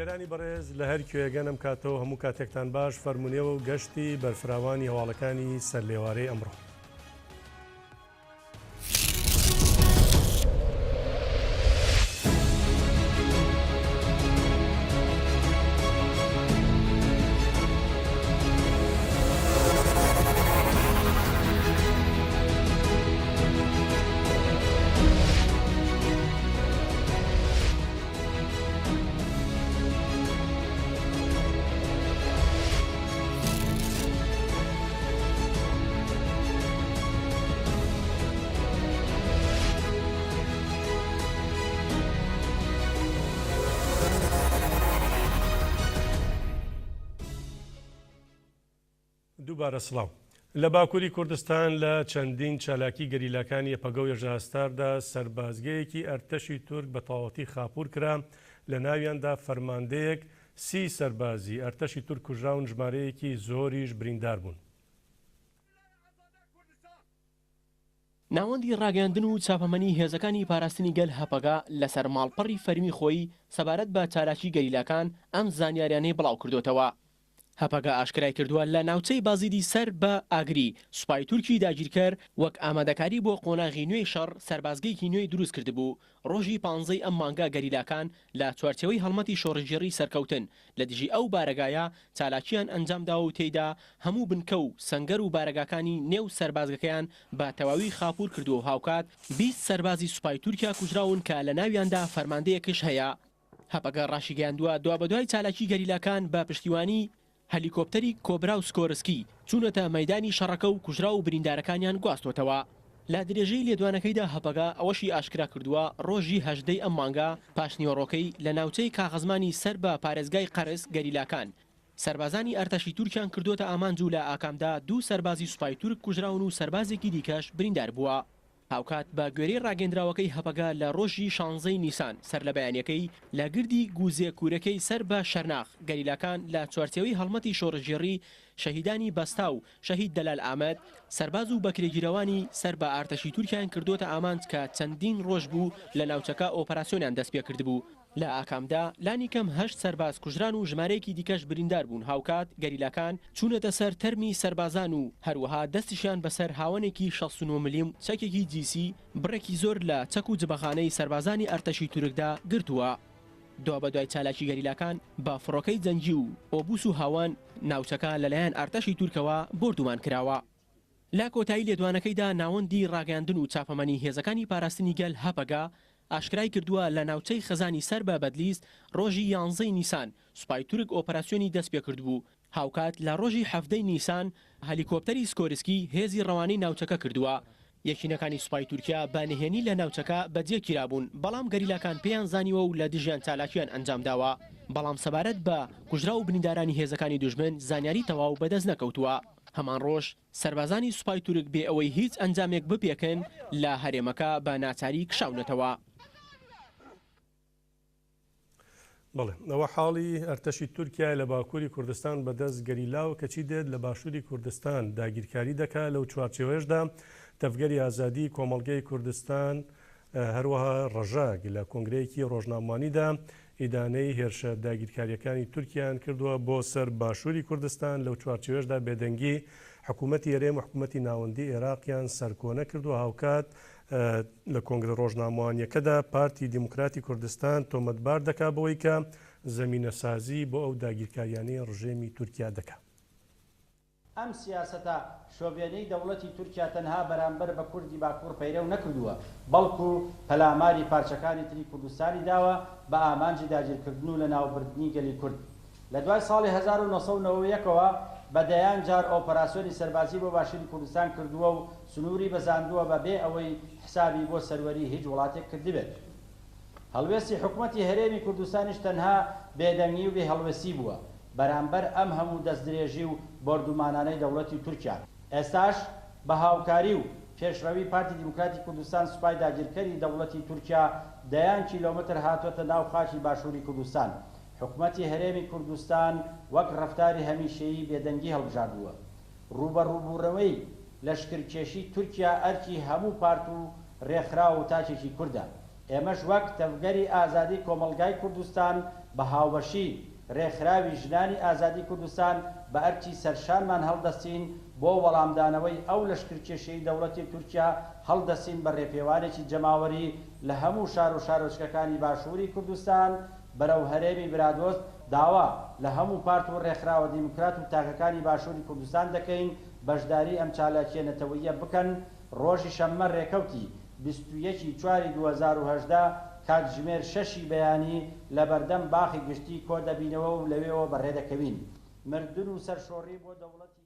بینەرانی بەڕێز لە هەر کوێگەن ئەم کاتەوە هەموو کاتێکتان باش فەرمونێوە و گەشتی بەرفراوانی هەواڵەکانی سەرلێوارەی ئەمڕۆ. دووبارە سڵاو. لە باکووری کوردستان لە چەندین چالاکی گەریلاکانی یەپەگە و یەژاستاردا سەربازگەیەکی ئەرتەشی تورک بە تەواوەتی خاپوور کرا، لە ناویاندا فەرماندەیەک، سی سەربازی ئەرتەشی تورک کوژراون ژمارەیەکی زۆریش بریندار بوون. ناوەندی ڕاگەیاندن و چاپەمەنی هێزەکانی پاراستنی گەل هەپەگە لەسەر ماڵپەڕی فەرمی خۆی سەبارەت بە چالاکی گەریلاکان ئەم زانیاریانەی بڵاوکردۆتەوە. هەپەگە ئاشکرایکردووە، لە ناوچەی بازیدی سەر بە ئاگری، سوپای تورکی داگیرکەر وەک ئامادەکاری بۆ قۆناغی نوێی شەڕ سەربازگەیەکی نوێی دروستکردبوو، ڕۆژی پانزەی ئەم مانگە گەریلاکان لە چوارچێوەی هەڵمەتی شۆڕشگێڕی سەرکەوتن لە دژی ئەو بارەگایە چالاکییان ئەنجامداوە و تێیدا هەموو بنکە و سەنگەر و بارەگاکانی نێو سەربازگەکەیان بە تەواوی خاپوور کردووە و هاوکات 20 سەربازی سوپای تورکیا کوژراون کە لە ناویاندا فەرماندەیەکش هەیە. هەپەگە ڕاشیگەیاندووە، دوابەدوای چالاکی گەریلاکان بە پشتیوانی هەلیکۆپتەری کۆبرا و سکۆرسکی چوونەتە مەیدانی شەڕەکە و کوژراو و بریندارەکانیان گواستۆتەوە. لە درێژەی لێدوانەکەیدا هەپەگە ئەوەشی ئاشکرا کردووە، ڕۆژی 18 ی ئەم مانگە پاشنیوەڕۆکەی لە ناوچەی کاغەزمانی سەر بە پارێزگای قەرس گەریلاکان سەربازانی ئەرتەشی تورکیان کردۆتە ئامانج و لە ئاکامدا دوو سەربازی سوپای تورک کوژراون و سەربازێکی دیکەش بریندار بووە. هاوکات بە گوێرەی ڕاگەیندراوەکەی هەپەگە لە ڕۆژی شانزەی نیسان سەرلەبەیانیەکەی لە گردی گوزێ کورەکەی سەر بە شەرناخ گەریلاکان لە چوارچێوەی هەڵمەتی شۆڕشگێڕی شەهیدانی بەستا و شەهید دەلال ئامەد سەرباز و بەکرێگیراوانی سەر بە ئارتەشی تورکیایان کردۆتە ئامانج کە چەندین ڕۆژ بوو لە ناوچەکە ئۆپەراسیۆنیان دەستپێکردبوو. لە ئاکامدا لانیکەم هەشت سەرباز کوژران و ژمارەیەکی دیکەش بریندار بوون، هاوکات گەریلاکان چوونەتە سەر تەرمی سەربازان و هەروەها دەستیشیان بەسەر هاوەنێکی 69 ملیم چەکێکی جیسی بڕێکی زۆر لە چەک و جبەخانەی سەربازانی ئەرتەشی تورکدا گرتووە. دوابەدوای چالاکی گەریلاکان بە فڕۆکەی جەنگی و ئۆبوس و هاوەن ناوچەکە لەلایەن ئەرتەشی تورکەوە بۆردومان کراوە. لە کۆتایی لێدوانەکەیدا ناوەندی ڕاگەیاندن و چاپەمەنی هێزەکانی پاراستنی گەل هەپەگە ئاشکرای کردووە لە ناوچەی خەزانی سەر بە بەدلیس ڕۆژی یانزەی نیسان سوپای تورک ئۆپەراسیۆنی دەستپێکردبوو هاوکات لە ڕۆژی حەڤدەی نیسان هەلیکۆپتەری سکۆرسکی هێزی ڕەوانەی ناوچەکە کردووە یەکینەکانی سوپای تورکیا بە نهێنی لە ناوچەکە بەجێکیرابوون بەڵام گەریلاکان پێیان زانیوە و لە دژیان چالاکیان ئەنجامداوە بەڵام سەبارەت بە کوژراو و بریندارانی هێزەکانی دوژمن زانیاری تەواو بەدەست نەکەوتووە. هەمان ڕۆژ سەربازانی سوپای تورک بێ ئەوەی هیچ ئەنجامێک بپێکن لە هەرێمەکە بە ناچاری کشاونەتەوە. بەڵێ ئەوە حاڵی ئەرتەشی تورکیایە لە باکووری کوردستان بە دەست گەریلاوە کەچی دێت لە باشووری کوردستان داگیرکاری دەکا لەو چوارچێوەیەشدا تەڤگەری ئازادی کۆمەڵگەی کوردستان هەروەها ڕەژاک لە کۆنگرەیەکی ڕۆژنامەوانیدا ئیدانەی هێرشە داگیرکارییەکانی تورکیایان کردووە بۆ سەر باشووری کوردستان، لەو چوارچێوەیەشدا بێدەنگی حکوومەتی هەرێم و حکوومەتی ناوەندی ئێراقیان سەرکۆنە کردووە، هاوکات لە کۆنگرە ڕۆژنامەوانییەکەدا پارتی دیموکراتی کوردستان تۆمەتبار دەکات بەوەی کە زەمینەسازی بۆ ئەو داگیرکارییانەی ڕژێمی تورکیا دەکات. ئەم سیاسەتە شۆڤێنیەی دەوڵەتی تورکیا تەنها بەرامبەر بە کوردی باکوڕ پەیرەو نەکردووە، بەڵکو پەلاماری پارچەکانی تری کوردستانی داوە بە ئامانجی داگیرکردن و لەناوبردنی گەلی کورد. لە دوای ساڵی 1991 ەوە بە دەیان جار ئۆپەراسیۆنی سەربازی بۆ باشوری کوردستان کردووە و سنوری بەزاندووە بە بێ ئەوەی حسابی بۆ سەروەری هیچ وڵاتێک کردبێت. هەڵوێستی حکومەتی هەرێمی کوردستانیش تەنها بێدەنگی و بێ هەڵوێستی بووە بەرامبەر ئەم هەموو دەستدرێژی و بۆردومانانەی دەوڵەتی تورکیا. ئێستاش بە هاوکاری و پێشڕەوی پارتی دیموکراتی کوردستان سوپای داگیرکەری دەوڵەتی تورکیا دەیان کیلۆمەتر هاتوەتە ناو خاکی باشوری کوردستان. حکومەتی هەرێمی کوردستان وەک ڕەفتاری هەمیشەیی بێدەنگی هەڵبژاردووە. ڕووبەڕووبوونەوەی لەشکرکێشی تورکیا ئەرکی هەموو پارت و رێکخراو و تاکێکی کوردە. ئێمەش وەک تەڤگەری ئازادی کۆمەڵگای کوردستان بە هاوبەشی رێکخراوی ژنانی ئازادی کوردستان بە ئەرکی سەرشانمان هەڵدەستین بۆ وەڵامدانەوەی ئەو لەشکرکێشیەی دەوڵەتی تورکیا هەڵدەستین بە رێپێوانێکی جەماوەری لە هەموو شار و شارۆچکەکانی باشووری کوردستان بەرەو هەرێمی برادۆست داوا لە هەموو پارت و رێکخراوە دیموکرات و تاکەکانی باشووری کوردستان دەکەین بەشداری ئەم چالاکیە نەتەوەییە بکەن رۆژی شەممە رێکەوتی 21 ی چواری 2018 کاتژمێر شەشی بەیانی لەبەردەم باخی گشتی کۆدەبینەوە و لەوێوە بەڕێدەکەوین. مردن و سەرشۆڕی بۆ دەوڵەتی.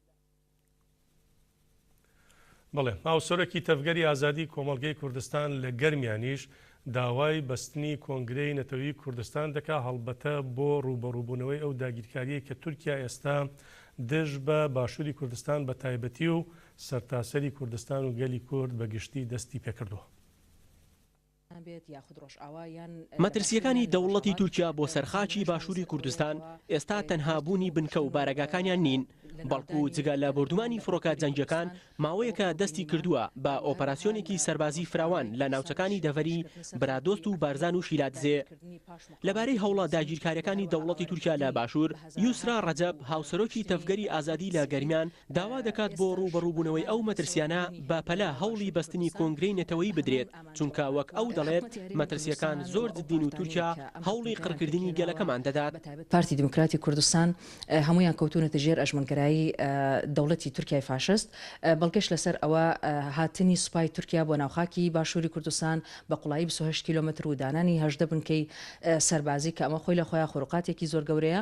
بەڵێ، هاوسەرۆکی تەڤگەری ئازادی کۆمەڵگەی کوردستان لە گەرمیانیش داوای بەستنی کۆنگرەی نەتەوەیی کوردستان دەکا، هەڵبەتە بۆ ڕووبەڕووبوونەوەی ئەو داگیرکارییەی کە تورکیا ئێستا دژ بە باشووری کوردستان بە تایبەتی و سەرتاسەری کوردستان و گەلی کورد بە گشتی دەستی پێکردووە. مەترسییەکانی دەوڵەتی تورکیا بۆ سەر خاکی باشووری کوردستان ئێستا تەنها بوونی بنکە و بارەگاکانیان نین، بەڵکو جگە لە بۆردومانی فڕۆکە جەنگییەکان ماوەیەکە دەستی کردووە بە ئۆپەراسیۆنێکی سەربازی فراوان لە ناوچەکانی دەڤەری برادۆست و بارزان و شیلادزێ. لەبارەی هەوڵە داگیرکارییەکانی دەوڵەتی تورکیا لە باشوور، یوسرا ڕەجەب، هاوسەرۆکی تەڤگەری ئازادی لە گەرمیان، داوا دەکات بۆ ڕووبەڕووبوونەوەی ئەو مەترسییانە بە پەلە هەوڵی بەستنی کۆنگرەی نەتەوەیی بدرێت، چونکە وەک ئەو دەڵێت مەترسییەکان زۆر جدین و تورکیا هەوڵی قڕکردنی گەلەکەمان دەدات. پارتی دیموکراتی کوردستان هەموویان کەوتوونەتە ژێر ئەژموونگەرایی دەوڵەتی تورکیای فاشست، بەڵگەش لەسەر ئەوە هاتنی سوپای تورکیا بۆ ناو خاکی باشووری کوردستان بە قوڵایی 28 کیلۆمەتر و دانانی 18 بنکەی سەربازی کە ئەمە خۆی لە خۆیا خروقاتێکی زۆر گەورەیە،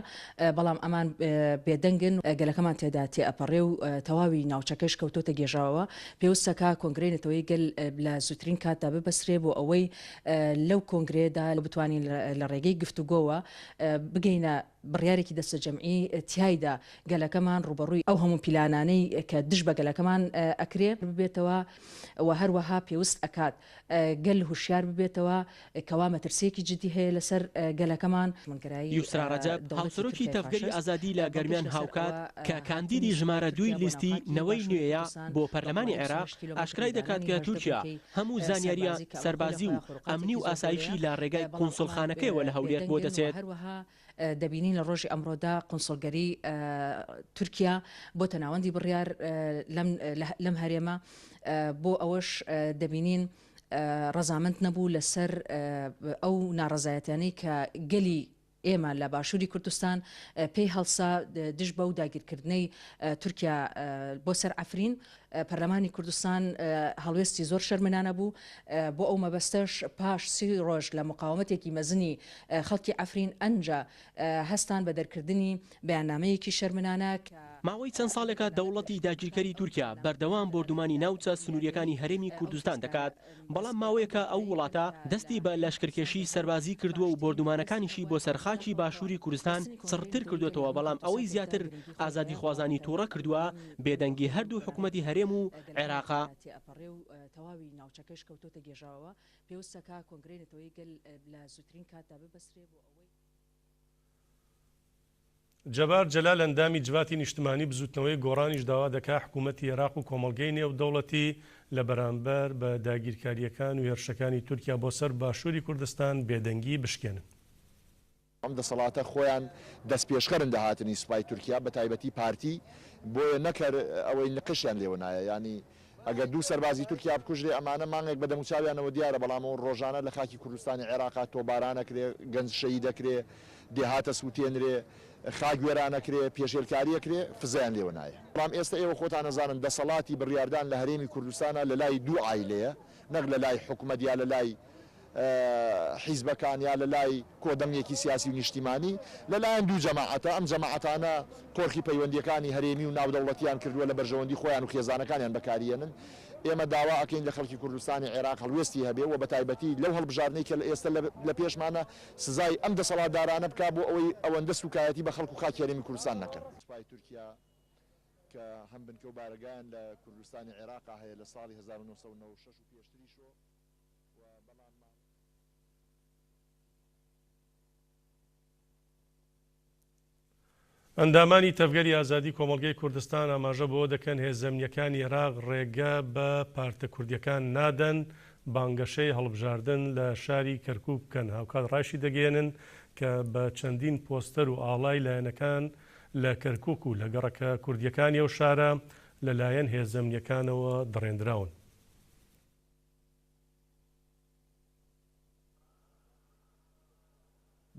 بەڵام ئەمان بێدەنگن، گەلەکەمان تێدا تێئەپەڕێ و تەواوی ناوچەکەش کەوتۆتە گێژاوەوە، پێوستە کە کۆنگرەی نەتەوەیی گەل لە زووترین کاتدا ببەسرێ بۆ ئەوەی لەو کۆنگرەیەدا بتوانین لە ڕێگەی گفتوگۆوە بگەینە بڕیارێکی دەستەجەمعی تیایدا گەلەکەمان ڕووبەڕووی ئەو هەموو پیلانانەی کە دژ بە گەلەکەمان ئەکرێ ببێتەوە و هەروەها پێوست ئەکات گەل هوشیار ببێتەوە کەوا مەترسییەکی جدی هەیە لەسەر گەلەکەمان. یوسرا ڕەجەب، هاوسەرۆکی تەڤگەری ئازادی لە گەرمیان هاوکات کە کاندیدی ژمارە دووی لیستی نەوەی نوێیە بۆ پەرلەمانی عێراق، ئاشکرای دەکات کە تورکیا هەموو زانیارییە سەربازی و ئەمنی و ئاسایشی لە ڕێگای کونسوڵخانەکەیەوە لە هەولێر بۆ دەچێت. دەبینین لە ڕۆژی ئەمڕۆدا قونسڵگەری تورکیا بۆتە ناوەندی بڕیار لەم هەرێمە، بۆ ئەوەش دەبینین ڕەزامەند نەبوو لەسەر ئەو ناڕەزایەتیانەی کە گەلی ئێمە لە باشووری کوردستان پێی هەڵسا دژ بەو داگیرکردنەی تورکیا بۆ سەر عەفرین. پەرلەمانی کوردستان هەڵوێستی زۆر شەرمنانە بوو، بۆ ئەو مەبەستەش پاش سی ڕۆژ لە مقاومەتێکی مەزنی خەڵکی عەفرین ئەنجا هەستان بە دەرکردنی بەیاننامەیەکی شەرمنانە کە. ماوەی چەند ساڵێکە دەوڵەتی داگیرکەری تورکیا بەردەوام بۆردومانی ناوچە سنوورییەکانی هەرێمی کوردستان دەکات، بەڵام ماوەیەکە ئەو وڵاتە دەستی بە لەشکرکێشی سەربازی کردووە و بۆردومانەکانیشی بۆ سەر خاکی باشووری کوردستان چڕتر کردووەتەوە، بەڵام ئەوەی زیاتر ئازادیخوازانی تووڕە کردووە بێدەنگی هەردوو حکومەتی هەرێم و عێراقە. جەبار جەلال ئەندامی جڤاتی نیشتمانی بزوتنەوەی گۆڕانیش داوا دەکا حکومەتی ئێراق و کۆمەڵگەی نێودەوڵەتی لە بەرامبەر بە داگیرکارییەکان و هێرشەکانی تورکیا بۆ سەر باشوری کوردستان بێدەنگی بشکێنن. ئەم دەسەڵاتە خۆیان دەستپێشخەرن لە هاتنی سوپای تورکیا بە تایبەتی پارتی بۆیە نەک هەر ئەوەی نقشیان لێوە نایە یانی ئەگەر دوو سەربازی تورکیا بکوژرێ ئەمانە مانگێک بە دەموچاویانەوە دیارە بەڵام ئەو ڕۆژانە لە خاکی کوردستانی عێراقا تۆپباران ئەکرێ گەنج شەهید ئەکرێ دێهات ئەسوتێنرێ خاک وێران ئەکرێ پێشێلکاری ئەکرێ فزەیان لێوە نایە بەڵام ئێستە ئێوە خۆتان ئەزانن دەسەڵاتی بڕیاردان لە هەرێمی کوردستانا لە لای دوو عایلەیە نەک لە لای حکومەت یا لە لای حیزبەکان یا لە لای کۆدەنگێکی سیاسی و نیشتیمانی، لە لایەن دوو جەماعەتە، ئەم جەماعەتانە قۆرخی پەیوەندییەکانی هەرێمی و ناودەوڵەتیان کردووە لە بەرژەوەندی خۆیان و خێزانەکانیان بەکاریەنن. ئێمە داوا ئەکەین لە خەڵکی کوردستانی عێراق هەڵوێستی هەبێ و بەتایبەتی لەو هەڵبژاردنەی کە ئێستە لە پێشمانە سزای ئەم دەسەڵاتدارانە بکا بۆ ئەوەی ئەوەندە سوکایەتی بە خەڵک و خاکی هەرێمی کوردستان نەکەن. سوپای تورکیا کە هەم بنکە و بارەگایان لە کوردستانی عێراقا هەیە لە ساڵی 1996 و پێشتریشۆ و بەڵام ماوەی. ئەندامانی تەڤگەری ئازادی کۆمەڵگەی کوردستان ئاماژە بەوە دەکەن هێزە ئەمنییەکانی عێراق ڕێگە بە پارتە کوردییەکان نادەن بانگەشەی هەڵبژاردن لە شاری کەرکوک بکەن، هاوکات ڕایشیدەگەیەنن کە بە چەندین پۆستەر و ئاڵای لایەنەکان لە کەرکوک و لە گەڕەکە کوردییەکانی ئەو شارە لەلایەن هێزە ئەمنییەکانەوە دڕێندراون.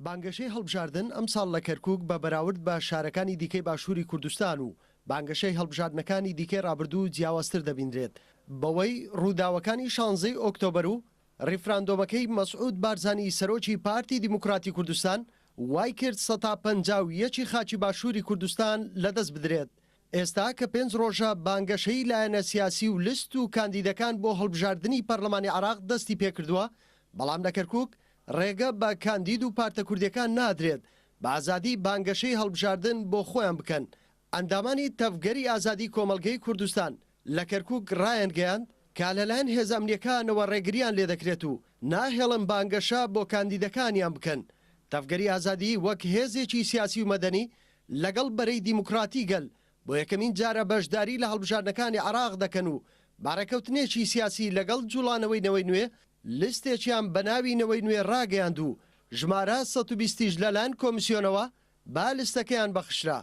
بانگەشەی هەڵبژاردن ئەمساڵ لە کەرکوک بە بەراورد بە شارەکانی دیکەی باشووری کوردستان و بانگەشەی هەڵبژاردنەکانی دیکەی ڕابردوو جیاوازتر دەبینرێت بەوەی ڕووداوەکانی شانزەی ئۆکتۆبەر و ڕیفراندۆمەکەی مەسعود بارزانی سەرۆکی پارتی دیموکراتی کوردستان وایکرد سەتا 51 ی خاکی باشووری کوردستان لەدەست بدرێت. ئێستا کە پێنج ڕۆژە بانگەشەی لایەنە سیاسی و لست و کاندیدەکان بۆ هەڵبژاردنی پەرلەمانی عێراق دەستی پێکردووە، بەڵام لە کەرکوک ڕێگە بە کاندید و پارتە کوردیەکان نادرێت بە ئازادی بانگەشەی هەڵبژاردن بۆ خۆیان بکەن. ئەندامانی تەڤگەری ئازادی کۆمەڵگەی کوردستان لە کەرکوک ڕایانگەیاند کە لەلایەن هێزە ئەمنیەکانەوە ڕێگریان لێدەکرێت و ناهێڵن بانگەشە بۆ کاندیدەکانیان بکەن. تەڤگەری ئازادی وەک هێزێکی سیاسی و مەدەنی لەگەڵ بەرەی دیموکراتی گەل بۆ یەکەمین جارە بەشداری لە هەڵبژاردنەکانی عێراق دەکەن و بە ڕێکەوتنێکی سیاسی لەگەڵ جوڵانەوەی نەوەی نوێ لیستێکیان بە ناوی نەوەی نوێ ڕاگەیاند و ژمارە 120 یش لەلایەن کۆمیسیۆنەوە بە لیستەکەیان بەخشرا.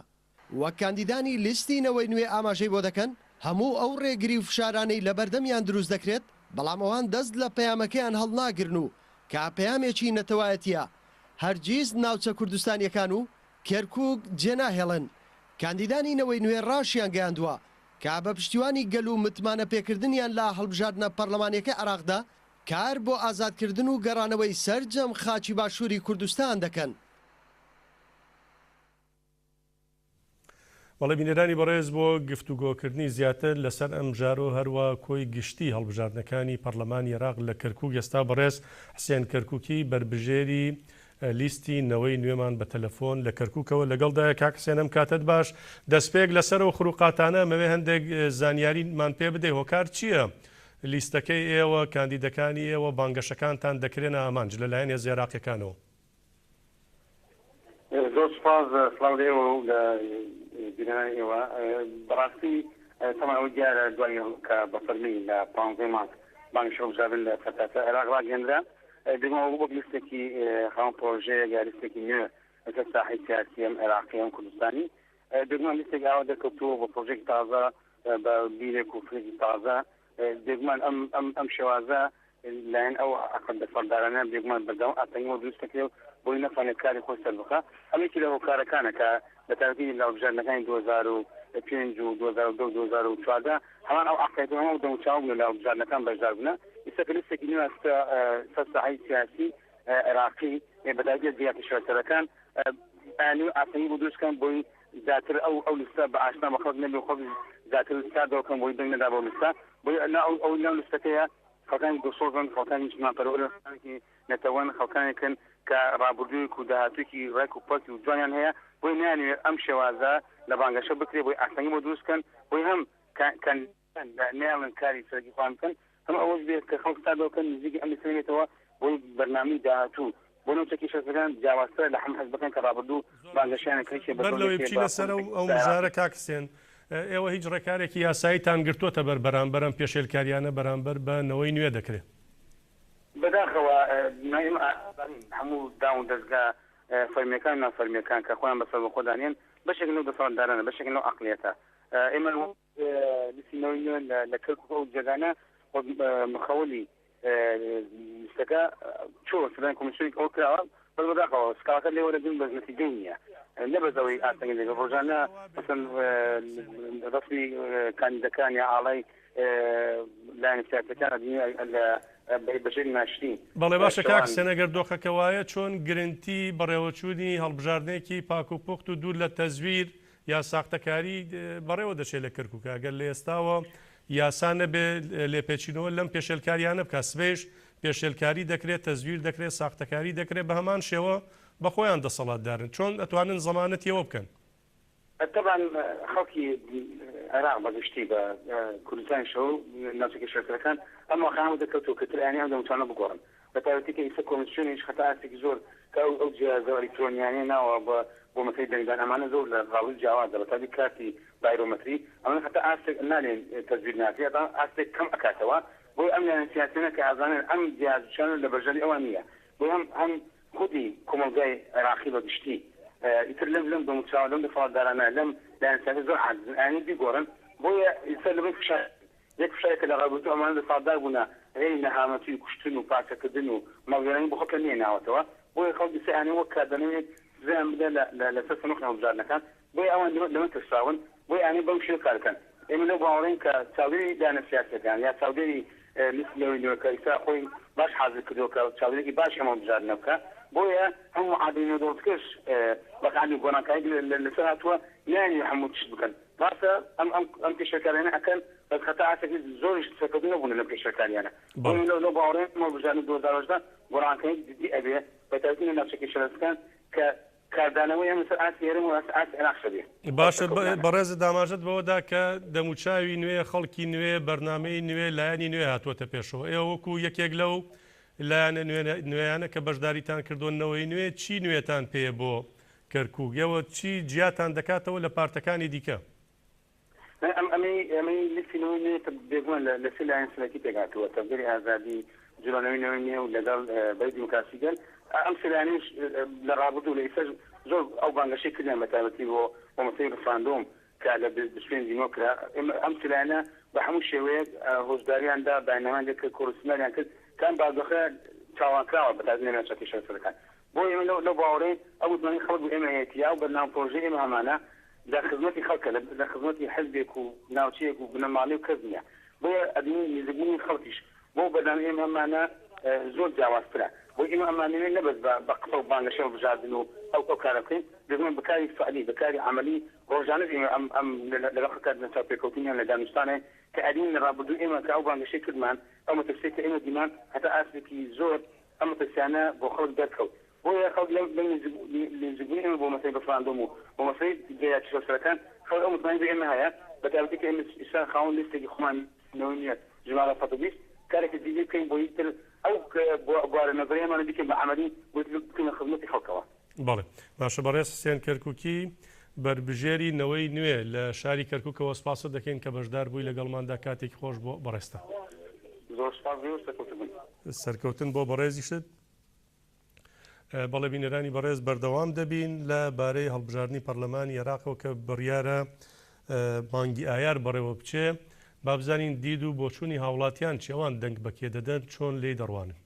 وەک کاندیدانی لیستی نەوەی نوێ ئاماژەی بۆ دەکەن، هەموو ئەو ڕێگری و فشارانەی لەبەردەمیان دروست دەکرێت، بەڵام ئەوان دەست لە پەیامەکەیان هەڵناگرن و کە پەیامێکی نەتەوایەتییە، هەرگیز ناوچە کوردستانییەکان و کەرکوک جێناهێڵن. کاندیدانی نەوەی نوێ ڕاشیانگەیاندووە کە بە پشتیوانی گەل و متمانە پێکردنیان لە هەڵبژاردنە پەڕلەمانیەکەی عێراقدا کار بۆ ئازادکردن و گەڕانەوەی سەرجەم خاکی باشووری کوردستان دەکەن. بەڵێ بینەرانی بەڕێز بۆ گفتوگۆکردنی زیاتر لەسەر ئەم مژارە و هەروا کۆی گشتی هەڵبژاردنەکانی پەڕلەمانی عێراق لە کەرکوک ئێستا بەڕێز حسێن کەرکوکی بەربژێری لیستی نەوەی نوێمان بە تەلەفۆن لە کەرکوکەوە لەگەڵدایە. کاک حسێن ئەم کاتەت باش. دەستپێک لەسەر ئەو خروقاتانە ئەمەوێ هەندێک زانیاریمان پێ بدەی هۆکار چییە لیستەکەی ئێوە، کاندیدەکانی ئێوە، بانگەشەکانتان دەکرێنە ئامانج لەلایەن هێزە عێراقیەکانەوە؟ زۆر سوپاس، سڵاو لە ئێوە و لە بینەرانی ئێوە. بەڕاستی تەمان ئەوە دیارە دوای کە بە فەرمی لە پانزەی مانگ بانگی هەڵبژاردن لە سەرتاسەر عێراق ڕاگەیەندرا، بێگومان وەک لیستێکی خاوەن پرۆژەیەک یا لیستێکی نوێ لەسەر ساحەی سیاسی ئەم عێراقی ئەم کوردستانی، بێگومان لیستێک ئاوا دەرکەوتووە بە پرۆژەیەکی تازە بە بیرێک و فکرێکی تازە. بێگومان ئەم ئەم ئەم شێوازە لایەن ئەو عەقڵ دەسەڵاتدارانە بێگومان بەردەوام ئاستەنگی بۆ دروست دەکرێ و بۆی نەتوانێت کاری خۆی سەربخا. ئەم یەکی لە هۆکارەکانە کە بە تایبەتی لە هەڵبژاردنەکانی 2005 و 2010 و 2014 هەمان ئەو عەقڵیەت و هەمان ئەو دەموچاو بوون لە هەڵبژاردنەکان بەشدار بوونە. ئیستا کە لیستێکی نوێ هاتووتە سەر ساحەی سیاسی عێراقی بە تایبەتی لە جێگا کیشوەرسەرەکان ئەیانەوێ ئاستەنگی بۆ دروست کەن بۆی زیاتر ئەو ئەو لیستە بە ئاشنا بە خەڵک نەبێ و خەڵک زیاتر ساردەوە کەن بۆی دەنگ نەدا بەو لیستە بۆی نا ئەو ئەو ناو لیستەکەیە خەڵکانی دڵسۆزن خەڵکانی نیشتمانپەروەرن خەڵکانێکی نەتەوەن خەڵکانێکن کە ڕابردوویەک و داهاتوویەکی ڕێک و پەک و جوانیان هەیە بۆی نایانەوێ ئەم شێوازە لە بانگەشە بکرێ بۆی ئاستەنگی بۆ دروست کەن بۆی هەم کە نەیەڵن کاری سەرەکی خۆیان بکەن هەم ئەوەش بێت کە خەڵک ساردەوە بکەن نزیکی ئەم لیستە نەبێتەوە بۆی بەرنامەی داهاتوو بۆ ناوچە کێشەکان جیاوازترە لە هەموو حزبەکان کە ڕابردوو بانگەشەیان کرد کێ بە بەر دڵ لەوەی یەکێ بچینە بە سەر ئەو پۆلیتیکی ئەو مژارە عێراقی. کاک حسێن ئێوە هیچ ڕێکارێکی یاساییتان گرتووەتە بەر بەرامبەر ئەم پێشێلکاریانە بەرامبەر بە نەوەی نوێ دەکرێ؟ بەداخەوە ئێمە ئازانین هەموو دام و دەزگا فەرمیەکان و نافەرمیەکان کە خۆیان بە سەربەخۆ دانێن بەشێکن لەو دەسەڵاتدارانە بەشێکن لەو عەقڵیەتە ئێمە لیستی نەوەی نوێ لە کەرکوک و ئەو جێگانە وەک مخەولی لیستەکە چۆ سەدان کۆمیسیۆنێک ئەوە کراوە بەس بەداخەوە سکاڵاکە لێ وەرەگرن بەس نەتیجەی نییە نە بەس ئەوەی ئاستەنگی لەگەڵ ڕۆژانە مەسەن ڕەسمی کاندیدەکان یا ئاڵای لایەنە سیاسیەکان ئەبینی لە بەشێک ناشرین بەڵێ باشە کاک شەوان حسێن ئەگەر دۆخەکە وایە چۆن گرنتی بەڕێوەچوونی هەڵبژاردنێکی پاک و پوخت و دوور لە تەزویر یا ساختەکاری بەڕێوە دەچێت لە کەرکوک ئەگەر لە ئێستاوە یاسا نەبێ لێپێچینەوە لەم پێشێلکاریانە بکات سبەیش پێشێلکاری دەکرێت تەزویر دەکرێت ساختەکاری دەکرێت بە هەمان شێوە بە خۆیان دەسەڵاتدارن چۆن ئەتوانن زەمانەتی ئەوە بکەن؟ تەبعەن خەڵکی عێراق بە گشتی بە کوردستانیشەوە و ناوچە کێشەلەسەرەکان ئەم واقعانە بۆ دەرکەوتووە کە تر ئەیانەوێ ئەم دەموچاوانە بگۆڕن بە تایبەتی کە ئیستا کۆمیسیۆنیش خەتە ئاستێکی زۆر کە ئەو ئەو جیهازە ئەلیکترۆنیانەی ناوە بە بۆ مەسەلەی دەنگدان ئەمانە زۆر لە ڕاوی جیاوازە بە تایبەتی کارتی بایرۆمەتری ئەمانە خەتە ئاستێک نالێن تەزویر ناکرێ هەتا ئاستێک کەم ئەکاتەوە. بۆیە ئەم لایەنە سیاسیانە کە ئەزانن ئەم جیاجیانە لە بەرژەوەندی ئەوان نییە بۆیە هەم هەم خودی کۆمەڵگای عێراقی بە گشتی ئیتر لەم لەم دەموچاوە لەم دەسەڵاتدارانە لەم لایەنە سیاسیە زۆر عاجزن ئەیانەوێ بیگۆڕن بۆیە ئیستا لەبن فشار یەک فشارێک کە لە ڕابردوو ئەمانە دەسەڵاتدار بوونە غەیری نەهامەتی و کوشتن و پارچەکردن و ماڵوێرانی بۆ خەڵکیان نەهێناوەتەوە بۆیە خەڵک ئیستا ئەیانەوێ وەک کاردانەوەیەک سزایان بدا لە لە لەسەر سندوقی هەڵبژاردنەکان بۆیە ئەوان لەمە لەمە ترساون بۆیە ئەیانەوێ بەم شێوە کار بکەن. ئێمە لەو باوەڕەین کە چاودێری لایەنە سیاسیەکان یا چاودێری لیستی نەوەی نوێ کە ئیستا خۆی باش حازر کردووە کە چاودێرێکی باشی ئەم هەڵبژاردنە بکا بۆیە هەم معادلەی نێودەوڵەتیەکەش بەکانی گۆڕانکاری لەسەر هاتووە نایانەوێ هەموو تشت بکەن ڕاستە ئەم ئەم ئەم پێشێلکاریانە ئەکەن بەس هەتا ئاستێکی زۆریش سەرکەوتوو نەبوونە لەم پێشێلکاریانە بۆیە لەو لەو باوەڕەین ئەم هەڵبژاردنە 2018 گۆڕانکاری جدی ئەبێ بەتایبەتی لە ناوچە کێشەلەسەکان کە کاردانەوەی هەم لەسەر ئاستی هەرێم و لەسەر ئاستی عێراقیش هەبێ. باشە بەڕێزت ئاماژەت بەوە دا کە دەموچاوی نوێ، خەڵکی نوێ، بەرنامەی نوێ، لایەنی نوێ هاتووەتە پێشەوە. ئێوە وەکو یەکێک لەو لایەنە نوێیانە کە بەشداریتان کردووە، نەوەی نوێ چی نوێتان پێیە بۆ کەرکووک؟ ئێوە چی جیاتان دەکاتەوە لە پارتەکانی دیکە؟ ئەم ئەمەی ئەمەی لیستی نەوەی نوێ کە بێگومان لە لە سێ لایەن سەرەکی پێکهاتووە، تەڤگەری ئازادی، جوڵانەوەی نەوەی نوێ و لەگەڵ بەرەی دیموکراسی گەل. ئەم سێ لایەنەیش لە ڕابردوو و لە ئیستاش زۆر ئەو بانگەشەی کردیان بە تایبەتی بۆ بۆ مەسەلەی ڕیفراندۆم کە لە 25 ی نۆ کرا. ئێمە ئەم سێ لایەنە بە هەموو شێوەیەک هۆشداریان دا، بەیاننامەیان دەرکرد، کۆڕسیمیناریان کرد کە ئەم بارودۆخە چاوەڕوانکراوە بە تایبەتی لە ناوچە کێشەلەسەرەکان. بۆیە ئێمە لەو لەو باوەڕەین ئەو متمانەی خەڵک بە ئێمە هەیەتی یا ئەو بەرنامە و پرۆژەی ئێمە هەمانە لە خزمەتی خەڵکە لە لە خزمەتی حزبێک و ناوچەیەک و بنەماڵەی و کەس نییە بۆیە ئەبینین نزیکبوونی خەڵکیش بەو بەرنامەی ئێمە هەمانە زۆر جیاوازترە بۆیە ئێمە ئەمانەوێ نە بەس بە بە قسە و بانگەشەی هەڵبژاردن و ئەو ئەو کارە بکەین بێگومان بە کاری فعلی بە کاری عەمەلی ڕۆژانەش ئێمە ئەم ئەم لەگەڵ خەڵکا لە چاوپێکەوتن یان لە دانوستانێ کە ئەبینین لە ڕابردوو ئێمە کە ئەو بانگەشەی کردمان ئەو مەترسیەی کە ئێمە دیمان هەتا ئاستێکی زۆر ئەم مەترسیانە بۆ خەڵک دەرکەوت، بۆیە خەڵک لەم لەم نزیکبوونی ئێمە بۆ مەسەلەی ڕیفراندۆم و بۆ مەسەلەی جێیا چارەسەرەکان، خەڵک ئەو متمانەی بە ئێمە هەیە، بە تایبەتی کە ئێمە ئیستا خاوەن لیستێکی خۆمان نەوەی نوێ ژمارە 120، کارێکی جیدی بکەین بۆ ئیتر ئەو بوارە نەزەرییەمانە بیکەین بە عەمەلی بۆ ئیتر بکەینە خزمەتی خەڵکەوە. بەڵێ باشە بەڕێز حسێن کەرکوکی بەربژێری نەوەی نوێ لە شاری کەرکوکەوە سپاست دەکەین کە بەشدار بووی لەگەڵماندا کاتێکی خۆش بۆ بەڕێزتان. زۆر سپاس بۆ سەرکەوتن بن. سەرکەوتن بۆ بەڕێزیشت. بەڵێ بینەرانی بەڕێز بەردەوام دەبین لە بارەی هەڵبژاردنی پەرلەمانی عێراقەوە کە بڕیارە مانگی ئایار بەڕێوە بچێ با بزانین دید و بۆچوونی هاوڵاتیان چی ئەوان دەنگ بەکێ دەدەن چۆن لێی دەڕوانن.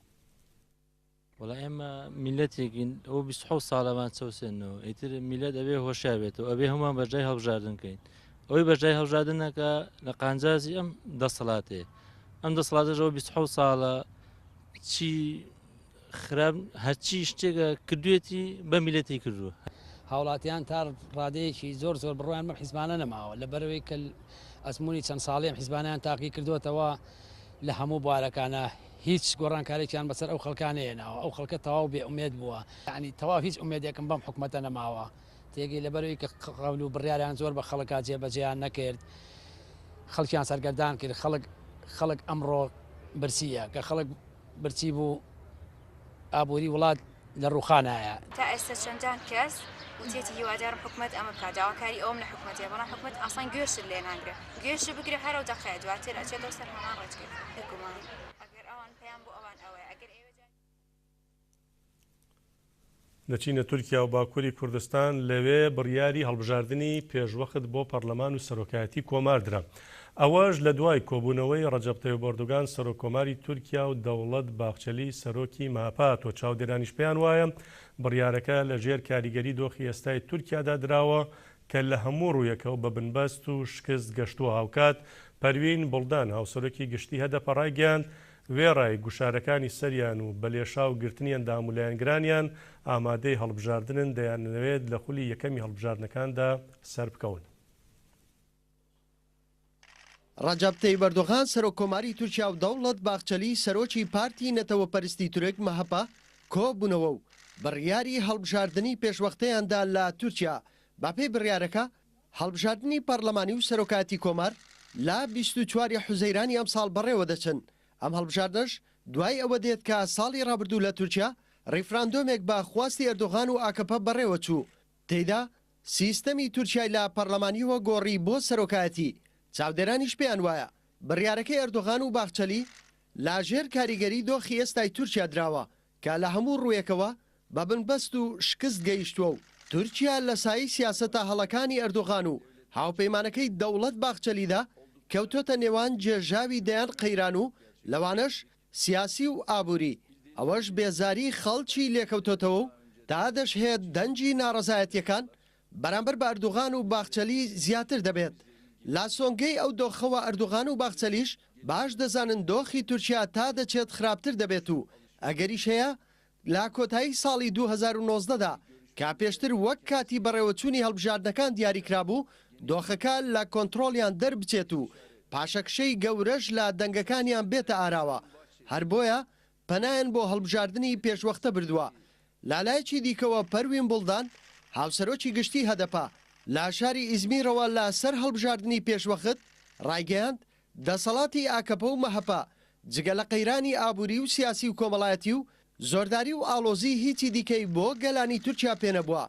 وەڵا ئێمە میللەتێکین ئەو 27 ساڵەمان چەوسێنەوە ئیتر میللەت ئەبێ هۆشیار بێتەوە ئەبێ هەمووان بەشداری هەڵبژاردن کەین ئەوەی بەشداری هەڵبژاردن نەکا لە قانجازی ئەم دەسەڵاتەیە ئەم دەسەڵاتەش ئەوە 27 ساڵە چی خراپ هەرچی شتێکە کردوێتی بە میلەتی کردووە. هاوڵاتیان تا ڕادەیەکی زۆر زۆر بڕوایان بەم حیزبانە نەماوە لەبەرئەوەی کە ئەزموونی چەند ساڵی ئەم حیزبانەیان تاقی کردووەتەوە لە هەموو بوارەکانا هیچ گۆڕانکارێکیان بەسەر ئەو خەڵکە نەهێناوە ئەو خەڵکە تەواو بێ ئومێد بووە یانی تەواو هیچ ئومێدێکم بەم حکومەتە نەماوە تێگەی لەبەرئەوەی کە قەول و بڕیاریان زۆر بە خەڵکا جێبەجێیان نەکرد خەڵکیان سەرگەردان کرد خەڵک خەڵک ئەمڕۆ برسیە کە خەڵک برسی بوو ئابووری وڵات لە ڕووخانایە. تا ئێستا چەندان کەس وتیەتی هیوادارم حکومەت ئەمە بکات داواکاری ئەوەم لە حکومەت هەیە بەڵام حکومەت ئاسان گوێشت لێ ناگرێ گوێشت بگرێ هەر ئەو دەقەیە دواتر ئەچێتەوە سەر هەمان ڕێچکەی خۆی بێگومان ئەگەر ئەوان پەیام بۆ ئەوان ئەوەیە ئەگەر ئێوە جاری دەچینە تورکیا و باکوری کوردستان، لەوێ بڕیاری هەڵبژاردنی پێشوەخت بۆ پەڕلەمان و سەرۆکایەتی کۆمار درا. ئەوەش لە دوای کۆبوونەوەی ڕەجەب تەیب ئەردۆگان سەرۆککۆماری تورکیا و دەوڵەت باخچەلی سەرۆکی مەهەپە هاتووە. چاودێرانیش پێیان وایە بڕیارەکە لە ژێر کاریگەری دۆخی ئێستای تورکیادا دراوە کە لە هەموو ڕوویەکەوە بە بنبەست و شکست گەشتووە. هاوکات پەروین بوڵدان هاوسەرۆکی گشتی هەدەپە ڕایگەیاند، وێڕای گوشارەکانی سەریان و بە لێشاو گرتنی ئەندام و لایەنگرانیان، ئامادەی هەڵبژاردنن، دەیانەوێت لە خولی یەکەمی هەڵبژاردنەکاندا سەربکەون. ڕەجەب تەیب ئەردۆغان سەرۆک کۆماری تورکیا و دەوڵەت باخچەلی سەرۆکی پارتی نەتەوەپەرستی تورک، مەهەپە، کۆبوونەوە و بڕیاری هەڵبژاردنی پێشوەختەیان دا لە تورکیا. بەپێی بڕیارەکە، هەڵبژاردنی پەڕلەمانی و سەرۆکایەتی کۆمار لە 24 ی حوزەیرانی ئەمساڵ بەڕێوەدەچن، ئەم هەڵبژاردنەش دوای ئەوە دێت کە ساڵی ڕابردوو لە تورکیا ڕیفراندۆمێک بە خواستی ئەردۆغان و ئاکەپە بەڕێوەچوو، تێیدا سیستەمی تورکیای لە پەڕلەمانییەوە گۆڕی بۆ سەرۆکایەتی، چاودێرانیش پێیان وایە بڕیارەکەی ئەردۆغان و باخچەلی. لە ژێر کاریگەری دۆخی ئێستای تورکیا دراوە کە لە هەموو ڕوویەکەوە بە بنبەست و شکست گەیشتووە و تورکیا لە سایەی سیاسەتە هەڵەکانی ئەردۆغان و هاوپەیمانەکەی دەوڵەت باخچەلیدا کەوتۆتە نێوان گێژاوی دەیان قەیران و لەوانەش سیاسی و ئابووری، ئەوەش بێزاری خەڵکی لێکەوتۆتەوە و تا دەشهێت دەنگی ناڕەزایەتیەکان بەرامبەر بە ئەردوغان و باخچەلی زیاتر دەبێت. لە سۆنگەی ئەو دۆخەوە ئەردوغان و باخچەلیش باش دەزانن دۆخی تورکیا تا دەچێت خراپتر دەبێت و ئەگەریش هەیە لە کۆتایی ساڵی 2019 دا کە پێشتر وەک کاتی بەڕێوەچوونی هەڵبژاردنەکان دیاریکرابوو دۆخەکە لە کۆنتڕۆڵیان دەربچێت و پاشەکشەی گەورەش لە دەنگەکانیان بێتە ئاراوە هەر بۆیە پەنایان بۆ هەڵبژاردنی پێشوەختە بردووە. لالایەکی دیکەوە پەروین بوڵدان، هاوسەرۆکی گشتی هەدەپە لە شاری ئیزمیرەوە لە سەر هەڵبژاردنی پێشوەخت ڕایگەیاند، دەسەڵاتی ئاکەپە و مەهەپە جگە لە قەیرانی ئابووری و سیاسی و کۆمەڵایەتی و زۆرداری و ئاڵۆزی هیچی دیکەی بۆ گەلانی تورکیا پێنەبووە،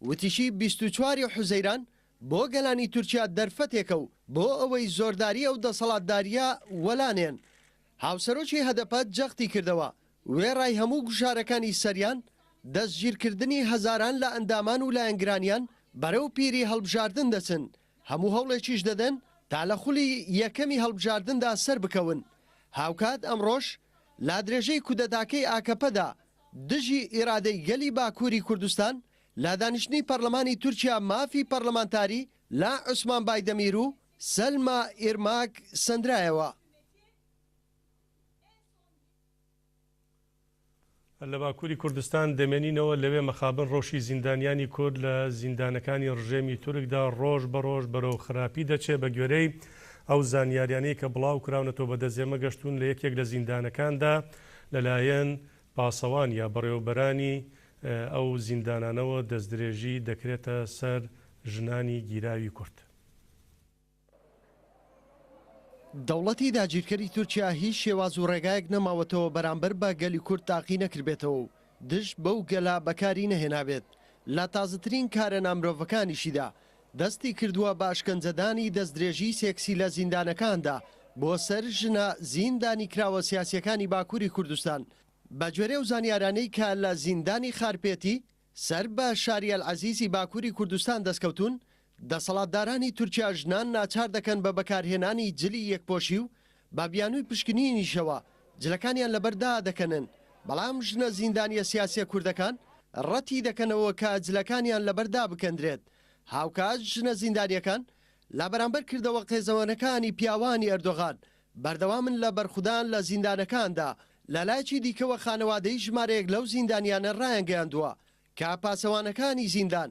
وتیشی 24 ی حوزەیران بۆ گەلانی تورکیا دەرفەتێکە و بۆ ئەوەی زۆرداری ئەو دەسەڵاتدارییە وەلانێن هاوسەرۆکی هەدەپە جەختی کردەوە، وێڕای هەموو گوشارەکانی سەریان، دەستگیرکردنی هەزاران لە ئەندامان و لایەنگرانیان بەرەو پیری هەڵبژاردن دەچن، هەموو هەوڵێکیش دەدەن تا لە خولی یەکەمی هەڵبژاردندا سەربکەون. هاوکات ئەمڕۆش لە درێژەی کودەتاکەی ئاکەپەدا دژی ئیرادەی گەلی باکووری کوردستان لە دانیشتنی پەرلەمانی تورکیا مافی پەرلەمانتاری لە عوسمان بایدەمیر و سەلما ئیرماک سەندرایەوە. لە باکووری کوردستان دەمێنینەوە، لەوێ مەخابن ڕەوشی زیندانیانی کورد لە زیندانەکانی ڕژێمی تورکدا ڕۆژ بە ڕۆژ بەرەو خراپی دەچێت، بە گوێرەی ئەو زانیاریانەی کە بڵاو کراونەتەوە بە دەست ئێمە گەشتوون لە یەکێک لە زیندانەکاندا لەلایەن پاسەوان یا بەڕێوەبەرانی ئەو زیندانانەوە دەستدرێژی دەکرێتە سەر ژنانی گیراوی کورد. دەوڵەتی داگیرکەری تورکیا هیچ شێواز و ڕێگایەک نەماوەتەوە بەرامبەر بە گەلی کورد تاقی نەکردبێتەوە و دژ بەو گەلە بەکاری نەهێنابێت، لە تازەترین کارە نامرۆڤەکانیشیدا دەستی کردووە بە ئەشکەنجەدانی دەستدرێژی سێکسی لە زیندانەکاندا بۆ سەر ژنە زیندانیکراوە سیاسیەکانی باکوری کوردستان. بەگوێرەی ئەو زانیارانەی کە لە زیندانی خارپێتی سەر بە شاری ئەلعەزیزی باکوری کوردستان دەستکەوتوون، دەسەڵاتدارانی تورکیا ژنان ناچار دەکەن بە بەکارهێنانی جلی یەکپۆشی و بە بیانووی پشکنینیشەوە جلەکانیان لەبەر دادەکەنن، بەڵام ژنە زیندانییە سیاسییە کوردەکان ڕەتی دەکەنەوە کە جلەکانیان لەبەر دابکەندرێت. هاوکات ژنە زیندانییەکان لە بەرامبەر کردەوە قێزەوەنەکانی پیاوانی ئەردۆغان بەردەوامن لە بەرخودان لە زیندانەکاندا، لەلایەکی دیکەوە خانەوادەی ژمارەیەک لەو زیندانیانە ڕایانگەیاندووە کە پاسەوانەکانی زیندان،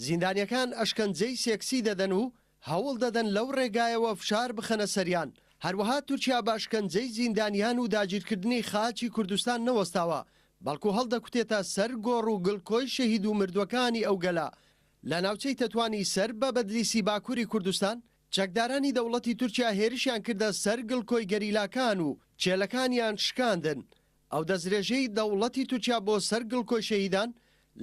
زیندانیەکان ئەشکەنجەی سێکسی دەدەن و هەوڵ دەدەن لەو ڕێگایەوە فشار بخەنە سەریان، هەروەها تورکیا بە ئەشکەنجەی زیندانیان و داگیرکردنی خاکی کوردستان نەوەستاوە، بەڵکو هەڵدەکوتێتە سەر گۆڕ و گڵکۆی شەهید و مردووەکانی ئەو گەلە لە ناوچەی تەتوانی سەر بە بەدلیسی باکوری کوردستان چەکدارانی دەوڵەتی تورکیا هێرشیان کردە سەر گڵکۆی گەریلاکان و چێلەکانیان شکاندن. ئەو دەستدرێژیەی دەوڵەتی تورکیا بۆ سەر گڵکۆی شەهیدان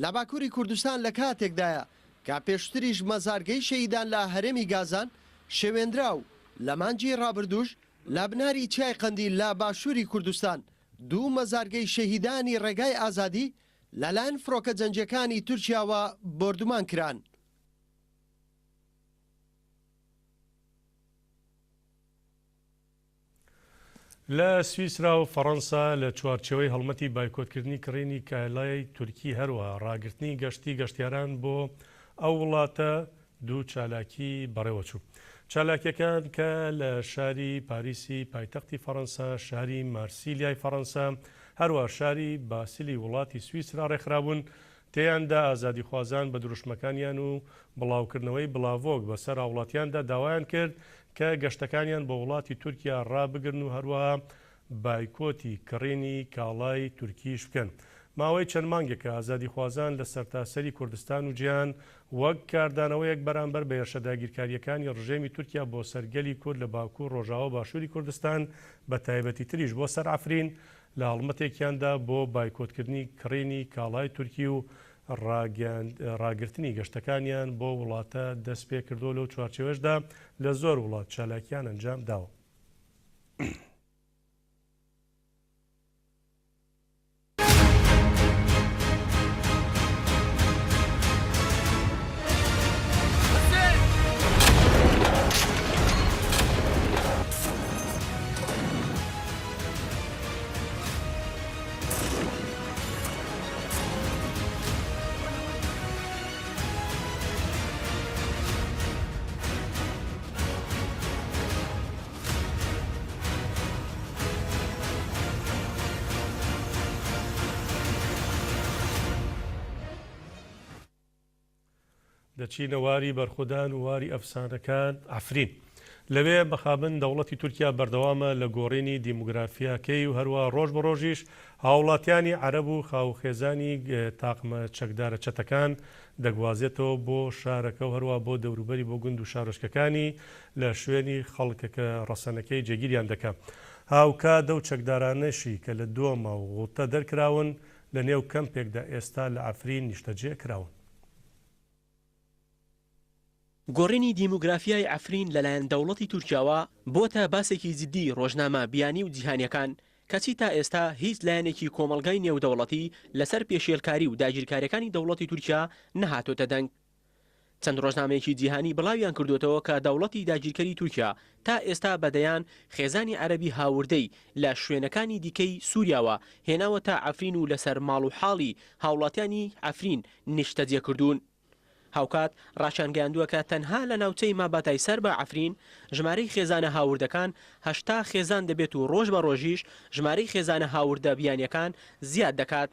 لە باکوری کوردستان لە کاتێکدایە کە پێشتریش مەزارگەی شەهیدان لە هەرێمی گازان شێوێندرا و لە مانگی ڕابردووش لە بناری چیای قەندیل لە باشوری کوردستان دوو مەزارگەی شەهیدانی ڕێگای ئازادی لەلایەن فڕۆکە جەنگیەکانی تورکیاوە بۆردومان کران. لە سویسرا و فەڕەنسا لە چوارچێوەی هەڵمەتی بایکۆتکردنی کڕینی کالای تورکی هەروەها ڕاگرتنی گەشتی گەشتیاران بۆ ئەو وڵاتە دوو چالاکی بەڕێوەچوو. چالاکیەکان کە لە شاری پاریسی پایتەختی فەڕەنسا، شاری مارسیلیای فەڕەنسا، هەروەها شاری باسلی وڵاتی سویسرا ڕێکخرابوون، تێیاندا ئازادیخوازان بە دروشمەکانیان و بڵاوکردنەوەی بڵاڤۆک بە سەر هاوڵاتیاندا داوایان کرد کە گەشتەکانیان بۆ وڵاتی تورکیا ڕابگرن و هەروەها بایکۆتی کڕینی کاڵای تورکیش بکەن. ماوەی چەند مانگێکە ئازادیخوازان لە سەرتاسەری کوردستان و جیهان وەک کاردانەوەیەک بەرامبەر بە هێرشە داگیرکارییەکانی ڕژێمی تورکیا بۆ سەر گەلی کورد لە باکوور، ڕۆژاوا و باشووری کوردستان بە تایبەتیتریش بۆ سەر عەفرین لە هەڵمەتێکیاندا بۆ بایکۆتکردنی کڕینی کاڵای تورکی و ڕاگرتنی گەشتەکانیان بۆ وڵاتە دەستپێکردووە لەو چوارچێوەشدا لە زۆر وڵات چالاکیان ئەنجام داوە. دەچینە واری بەرخودان و واری ئەفسانەکان، عەفرین. لەوێ مەخابن دەوڵەتی تورکیا بەردەوامە لە گۆڕینی دیموگرافیاکەی و هەروا ڕۆژ بە ڕۆژیش هاوڵاتیانی عەرەب و خاووخێزانی تاقمە چەکدارە چەتەکان دەگوازێتەوە بۆ شارەکە و هەروا بۆ دەوروبەری بۆ گوند و شارۆچکەکانی لە شوێنی خەڵکەکە ڕەسەنەکەی جێگیریان دەکا. هاوکات ئەو چەکدارانەشی کە لە دۆما و غوتە دەرکراون لە نێو کەمپێکدا ئێستا لە عەفرین نیشتەجێ کراون. گۆڕینی دیموگرافیای عەفرین لەلایەن دەوڵەتی تورکیاوە بۆتە باسێکی جدی ڕۆژنامە بیانی و جیهانیەکان، کەچی تا ئێستا هیچ لایەنێکی کۆمەڵگای نێودەوڵەتی لەسەر پێشێلکاری و داگیرکاریەکانی دەوڵەتی تورکیا نەهاتۆتە دەنگ. چەند ڕۆژنامەیەکی جیهانی بڵاویان کردۆتەوە کە دەوڵەتی داگیرکەری تورکیا تا ئێستا بە دەیان خێزانی عەرەبی هاوردەی لە شوێنەکانی دیکەی سوریاوە هێناوەتە عەفرین و لەسەر ماڵ و حاڵی هاوڵاتیانی عەفرین نیشتەجێ کردوون. هاوکات ڕاشیانگەیاندووە کە تەنها لە ناوچەی ماباتای سەر بە عەفرین ژمارەی خێزانە هاوردەکان 80 خێزان دەبێت و ڕۆژ بە ڕۆژیش ژمارەی خێزانە هاوردە بیانیەکان زیاد دەکات.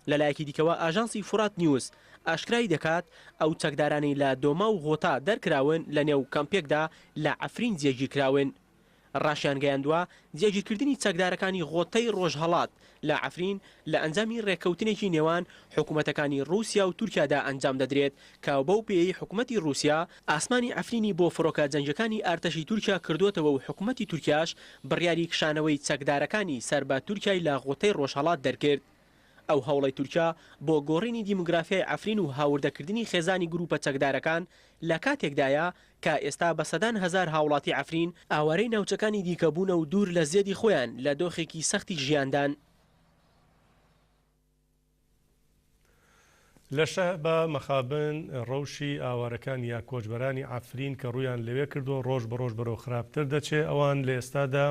لەلایەکی دیکەوە ئاژانسی فورات نیوز ئاشکرای دەکات، ئەو چەکدارانەی لە دۆما و غۆتا دەرکراون لەنێو کەمپێکدا لە عەفرین جێگیرکراون. ڕاشیانگەیاندووە، جێگیرکردنی چەکدارەکانی غۆتەی ڕۆژهەڵات لە عەفرین لە ئەنجامی ڕێککەوتنێکی نێوان حکومەتەکانی ڕووسیا و تورکیادا ئەنجام دەدرێت کە بەو پێیەی حکومەتی ڕووسیا ئاسمانی عەفرینی بۆ فڕۆکە جەنگیەکانی ئارتەشی تورکیا کردووەتەوە و حکومەتی تورکیاش بڕیاری کشانەوەی چەکدارەکانی سەر بە تورکیای لە غوتەی ڕۆژهەڵات دەرکرد. ئەو هەوڵەی تورکیا بۆ گۆڕینی دیموگرافیای عەفرین و هاوردەکردنی خێزانی گروپە چەکدارەکان لە کاتێکدایە کە ئێستا بە سەدان هەزار هاوڵاتی عەفرین ئاوارەی ناوچەکانی دیکە بوونە و دوور لە زێدی خۆیان لە دۆخێکی سەختی ژیاندان. لە شەهبا مەخابن ڕەوشی ئاوارەکان یا کۆچبەرانی عەفرین کە ڕوویان لەوێ کردووە ڕۆژ بە ڕۆژ بەرەو خراپتر دەچێ، ئەوان لە ئێستادا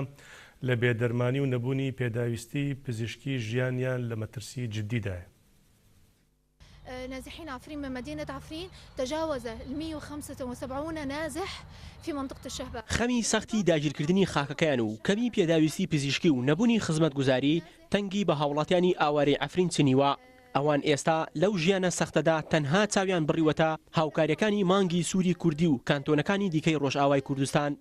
لە بێ دەرمانی و نەبوونی پێداویستی پزیشکی ژیانیان لە مەترسی جددیدایە. نازحين عفرين من مدينة عفرين تجاوز 175 نازح في منطقة الشهباء. خەمی سەختی داگیرکردنی خاکەکەیان و کەمی پێداویستی پزیشکی و نەبوونی خزمەتگوزاری تەنگی بە هاوڵاتیانی ئاوارەی عەفرین چنیوە، ئەوان ئێستا لەو ژیانە سەختەدا تەنها چاویان بڕیوەتە هاوکارییەکانی مانگی سووری کوردی و کانتۆنەکانی دیکەی ڕۆژئاوای کوردستان.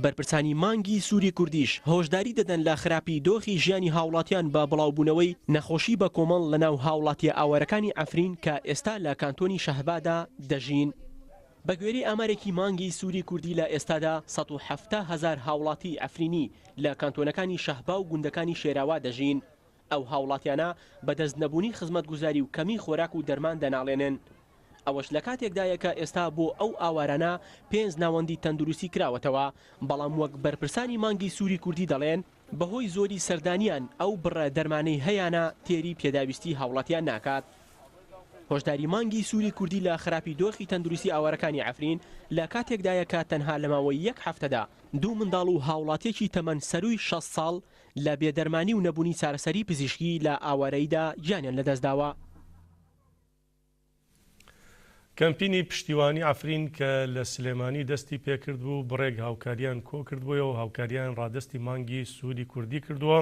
بەرپرسانی مانگی سووری کوردیش هۆشداری دەدەن لە خراپی دۆخی ژیانی هاوڵاتیان بە بڵاوبوونەوەی نەخۆشی بەکۆمەڵ لەناو هاوڵاتییە ئاوارەکانی عەفرین کە ئێستا لە کانتۆنی شەهبادا دەژین. بەگوێرەی ئامارێکی مانگی سووری کوردی لە ئێستادا 170 هەزار هاوڵاتی عەفرینی لە کانتۆنەکانی شەهبا و گوندەکانی شێراوا دەژین. ئەو هاوڵاتیانە بەدەست نەبوونی خزمەتگوزاری و کەمی خۆراک و دەرمان دەناڵێنن. ئەوەش لە کاتێکدایە کە ئێستا بۆ ئەو ئاوارانە پێنج ناوەندی تەندروستی کراوەتەوە، بەڵام وەک بەرپرسانی مانگی سووری کوردی دەڵێن، بەهۆی زۆری سەردانیان ئەو بڕە دەرمانەی هەیانە تێری پێداویستی هاوڵاتیان ناکات. هۆشداری مانگی سووری کوردی لە خراپی دۆخی تەندروستی ئاوارەکانی عەفرین لە کاتێکدایە کە تەنها لە ماوەی یەک هەفتەدا دوو منداڵ و هاوڵاتیەکی تەمەن سەرووی 60 ساڵ لە بێدەرمانی و نەبوونی چارەسەری پزیشکی لە ئاوارەییدا گیانیان لەدەستداوە. کەمپینی پشتیوانی عەفرین کە لە سلێمانی دەستی پێکردبوو، بڕێک هاوکاریان کۆکردبوویەوە و هاوکاریان ڕادەستی مانگی سووری کوردی کردووە،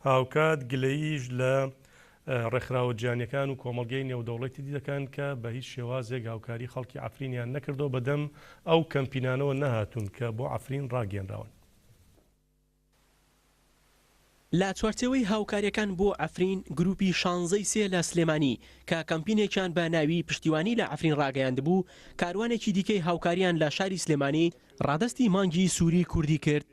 هاوکات گلەییش لە ڕێکخراوە جیهانیەکان و کۆمەڵگەی نێودەوڵەتی دەکەن کە بە هیچ شێوازێک هاوکاری خەڵکی عەفرینیان نەکردووە، بەدەم ئەو کەمپینانەوە نەهاتوون کە بۆ عەفرین ڕاگەیەنراون. لە چوارچێوەی هاوکارییەکان بۆ عەفرین، گروپی شانزەی سێ لە سلێمانی کە کەمپینێکیان بە ناوی پشتیوانی لە عەفرین ڕاگەیاندبوو، کاروانێکی دیکەی هاوکارییان لە شاری سلێمانی ڕادەستی مانگی سووری کوردی کرد.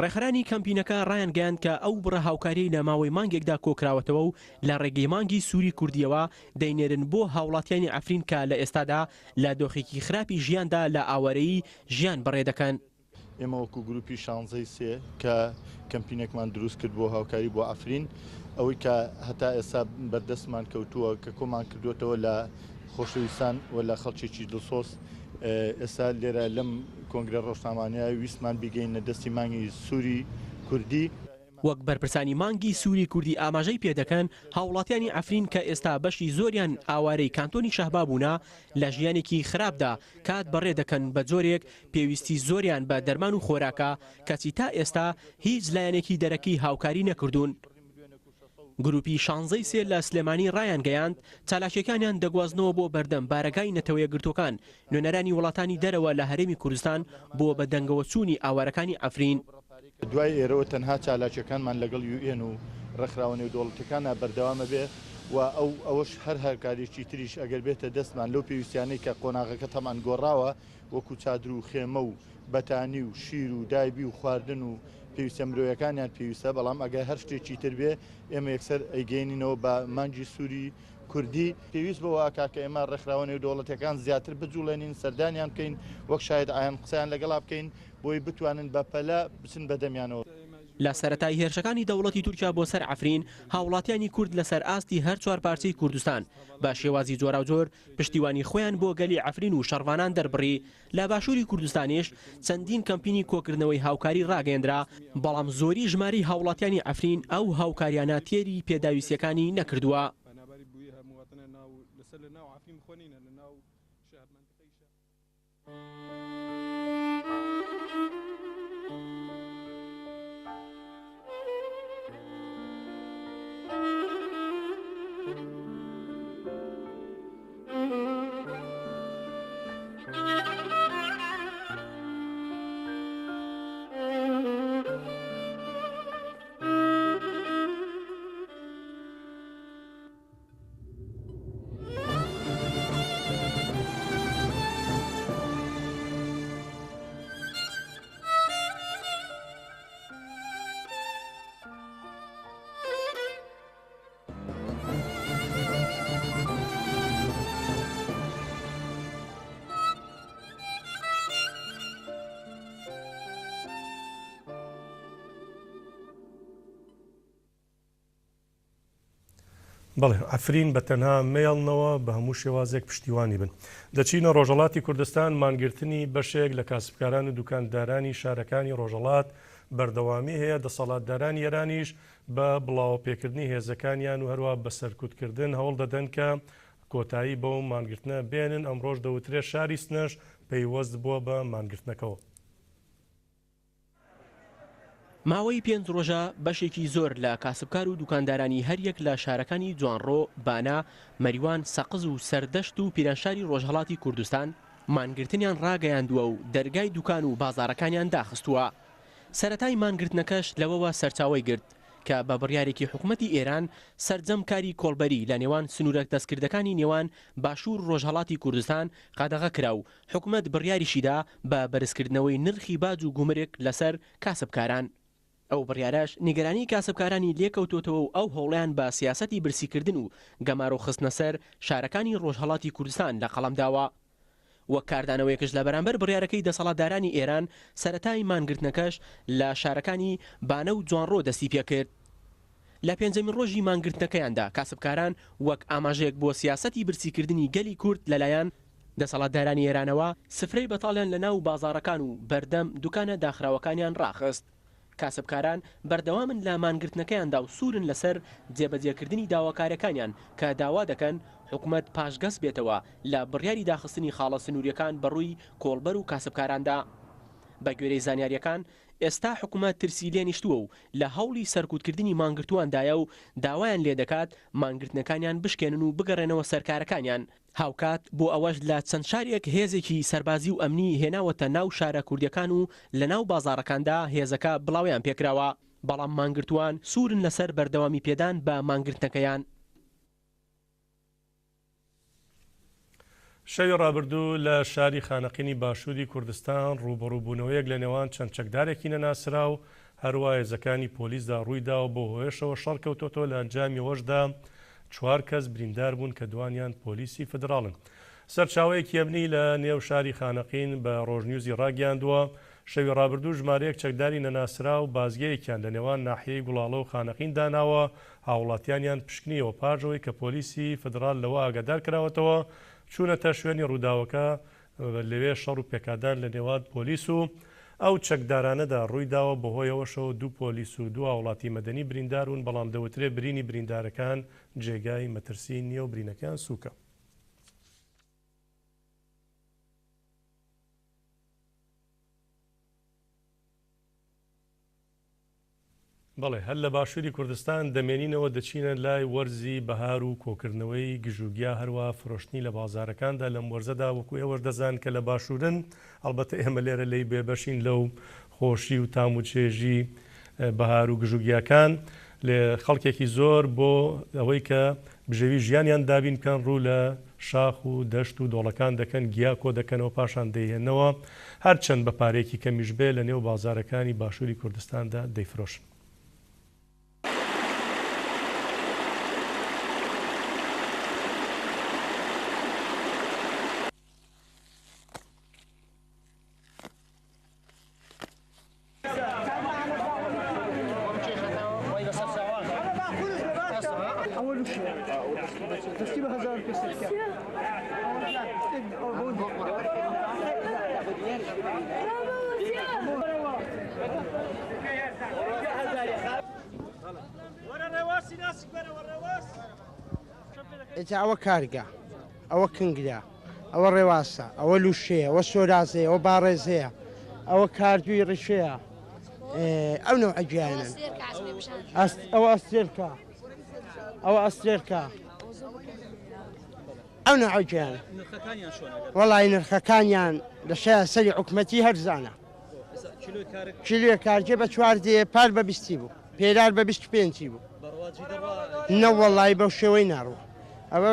ڕێکخەرانی کەمپینەکە ڕایانگەیاند کە ئەو بڕە هاوکارییەی لە ماوەی مانگێکدا کۆکراوەتەوە و لە ڕێگەی مانگی سووری کوردییەوە دەینێرن بۆ هاوڵاتیانی عەفرین کە لە ئێستادا لە دۆخێکی خراپی ژیاندا لە ئاوارەیی ژیان بەڕێدەکەن. ئێمە وەکو گروپی شانزەی سێ کە کەمپینێکمان دروست کرد بۆ هاوکاری بۆ عەفرین، ئەوەی کە هەتا ئێستا بەردەستمان کەوتووە کە کۆمان کردووەتەوە لە خۆشەویستان و لە خەڵکێکی دڵسۆز، ئێستا لێرە لەم کۆنگرە ڕۆژنامانییە ویستمان بیگەینە دەستی مانگی سووری کوردی. وەک بەرپرسانی مانگی سووری کوردی ئاماژەی پێدەکەن، هاوڵاتیانی عەفرین کە ئێستا بەشی زۆریان ئاوارەی کانتۆنی شەهبا بوونە، لە ژیانێکی خراپدا کات بەڕێ دەکەن بە جۆرێک پێویستی زۆریان بە دەرمان و خۆراکە، کەچی تا ئێستا هیچ لایەنێکی دەرەکی هاوکاری نەکردوون. گروپی شانزەی سێ لە سلێمانی ڕایانگەیاند، چالاکییەکانیان دەگوازنەوە بۆ بەردەم بارەگای نەتەوەیەکگرتووەکان، نوێنەرانی وڵاتانی دەرەوە لە هەرێمی کوردستان بۆ بەدەنگەوەچوونی ئاوارەکانی عەفرین. دوای ئێرەوە تەنها چالاکیەکانمان لەگەڵ یو ئێن و ڕێکخراوە نێودەوڵەتیەکانا بەردەوام ئەبێ و ئەو ئەوەش هەر هاوکاریەکی تریش ئەگەر بێتە دەستمان لەو پێویستیانەی کە قۆناغەکە تەبعەن گۆڕاوە وەکو چادر و خێمە و بەتانی و شیر و دایبی و خواردن و پێویستە مرۆیەکانیان پێویستە بەڵام ئەگەر هەر شتێکی تر بێ ئێمە یەکسەر ئەیگەینینەوە بە مانگی سووری کوردی. پێویست بەوە ئەکا کە ئێمە ڕێکخراوە نێودەوڵەتیەکان زیاتر بجوڵێنین، سەردانیان بکەین، وەک شاهد عیان قسەیان لەگەڵا بکەین، بۆی بتوانن بە پەلە بچن بە دەمیانەوە. لە سەرەتای هێرشەکانی دەوڵەتی تورکیا بۆ سەر عەفرین، هاوڵاتیانی کورد لەسەر ئاستی هەر چوارپارچەی کوردستان بە شێوازی جۆراوجۆر پشتیوانی خۆیان بۆ گەلی عەفرین و شەڕڤانان دەربڕی، لە باشووری کوردستانیش چەندین کەمپینی کۆکردنەوەی هاوکاری ڕاگەیەندرا، بەڵام زۆری ژمارەی هاوڵاتیانی عەفرین ئەو هاوکاریانە تێری پێداویستییەکانی نەکردووە. بەڵێ عەفرین بە تەنها مەیەڵنەوە بە هەموو شێوازێک پشتیوانی بن. دەچینە ڕۆژهەڵاتی کوردستان مانگرتنی بەشێک لە کاسبکاران و دوکاندارانی شارەکانی ڕۆژهەڵات بەردەوامی هەیە دەسەڵاتدارانی ئێرانیش بە بڵاوەپێکردنی هێزەکانیان و هەروە بە سەرکوتکردن هەوڵ دەدەن کە کۆتایی بەو مانگرتنە بێنن ئەمڕۆش دەوترێت شاری سنەش پەیوەست بووە بە مانگرتنەکەوە. ماوەی پێنج ڕۆژە بەشێکی زۆر لە کاسبکار و دوکاندارانی هەریەک لە شارەکانی جوانڕۆ، بانە، مەریوان، سەقز و سەردەشت و پیرانشاری ڕۆژهەڵاتی کوردستان مانگرتنیان ڕاگەیاندووە و دەرگای دوکان و بازاڕەکانیان داخستووە. سەرەتای مانگرتنەکەش لەوەوە سەرچاوەی گرت کە بە بڕیارێکی حکومەتی ئێران سەرجەم کاری کۆڵبەری لە نێوان سنوورە دەستکردەکانی نێوان باشوور و ڕۆژهەڵاتی کوردستان قەدەغە کرا و حکومەت بڕیاریشیدا بە بەرزکردنەوەی نرخی باج و گومرگ لەسەر کاسبکاران. ئەو بڕیارەش نیگەرانی کاسبکارانی لێکەوتۆتەوە و ئەو هەوڵەیان بە سیاسەتی برسیکردن و گەمارۆ خستنەسەر شارەکانی ڕۆژهەڵاتی کوردستان لە قەڵەم داوە. وەک کاردانەوەیەکش لە بەرامبەر بڕیارەکەی دەسەڵاتدارانی ئێران سەرەتای مانگرتنەکەش لە شارەکانی بانە و جوانڕۆ دەستیپێکرد. لە پێنجەمین ڕۆژی مانگرتنەکەیاندا کاسبکاران وەک ئاماژەیەک بۆ سیاسەتی برسیکردنی گەلی کورد لەلایەن دەسەڵاتدارانی ئێرانەوە سفرەی بەتاڵیان لە ناو بازاڕەکان و بەردەم دوکانە داخراوەکانیان ڕاخست. کاسبکاران بەردەوامن لە مانگرتنەکەیاندا و سوورن لەسەر جێبەجێکردنی داواکاریەکانیان کە داوا دەکەن حکومەت پاشگەز بێتەوە لە بڕیاری داخستنی خاڵە سنووریەکان بەڕووی کۆڵبەر و کاسبکاراندا. بەگوێرەی زانیاریەکان ئێستا حکومەت ترسی لێنیشتووە و لە هەوڵی سەرکوتکردنی مانگرتوواندایە و داوایان لێدەکات مانگرتنەکانیان بشکێنن و بگەڕێنەوە سەر کارەکانیان، هاوکات بۆ ئەوەش لە چەند شارێک هێزێکی سەربازی و ئەمنی هێناوەتە ناو شارە کوردیەکان و لە ناو بازاڕەکاندا هێزەکە بڵاوەیان پێکراوە، بەڵام مانگرتووان سوورن لەسەر بەردەوامی پێدان بە مانگرتنەکەیان. شەوی ڕابردوو لە شاری خانەقینی باشووری کوردستان ڕووبەڕووبوونەوەیەک لە نێوان چەند چەکدارێکی نەناسراو هەروا هێزەکانی پۆلیسدا ڕوویداوە بەو هۆیەشەوە شەڕ کەوتۆتەوە لە ئەنجامی ئەوەشدا چوار کەس بریندار بوون کە دوانیان پۆلیسی فیدراڵن. سەرچاوەیەکی ئەمنی لە نێو شاری خانەقین بە ڕۆژنیوزی ڕاگەیاندووە، شەوی ڕابردوو ژمارەیەک چەکداری نەناسراو بازگەیەکیان لە نێوان ناحیەی گوڵاڵە و خانەقین داناوە، هاوڵاتیانیان پشکنیەوە پاش ئەوەی کە پۆلیسی فیدراڵ لەوە ئاگادار کراوەتەوە چوونەتە شوێنی ڕووداوەکە لەوێ شەڕ و پێکادان لە نێوان پۆلیس و ئەو چەکدارانەدا ڕوویداوە، بەهۆی ئەوەشەوە دوو پۆلیس و دوو هاوڵاتی مەدەنی برینداربوون، بەڵام دەوترێ برینی بریندارەکان جێگای مەترسی نییە و برینەکەیان سووکە. بەڵێ هەر لە باشووری کوردستان دەمێنینەوە دەچینە لای وەرزی بەهار و کۆکردنەوەی گژوگیا هەروا فرۆشتنی لە بازارەکاندا لەم وەرزەدا وەکو ئێوەش دەزان کە لە باشوورن ئەڵبەتە ئێمە لێرە لێی بێبەشین لەو خۆشی و تام و چێژی بەهار و گژوگیاکان لێ خەڵکێکی زۆر بۆ ئەوەی کە بژێوی ژیانیان دابین بکەن ڕوو لە شاخ و دەشت و دۆڵەکان دەکەن، گیا کۆ دەکەنەوە پاشان دەیهێننەوە، هەرچەند بە پارەیەکی کەمیش بێ لە نێو بازارەکانی باشووری کوردستاندا دەیفرۆشن. ئێجا ئەوە کارگە، ئەوە کنگرە، ئەوە ڕێواسە، ئەوە لوشەیە، ئەوە سۆرازەیە، ئەوە باڕێزەیە، ئەوە کاردووی ڕیشەیە، ئەو نەوعە گیانەن. ئەوە ئەستێلکە، ئەوە ئەستێلکە، ئەو نەوعە گیانە. وەڵی نرخەکانیان لە شایە سەری حکومەتی هەرزانە. کیلۆی کارگێ بە چوار دێ پار بە بیستی بوو پێرار بە 25 پێنجی بوو نەوەڵی بەو شێوەی ناڕوە ئەوە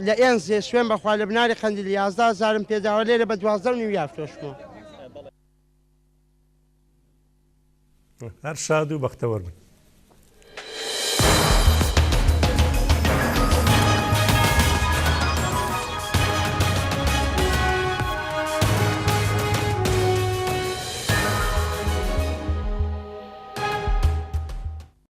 لە ئێنزێ سوێن بەخوا لە بناری قەندیل 11 هزارم پێداوە لێرە بە دوازدە و نیو یافرۆشمەوە. هەر شاد و بەختەوەر بن.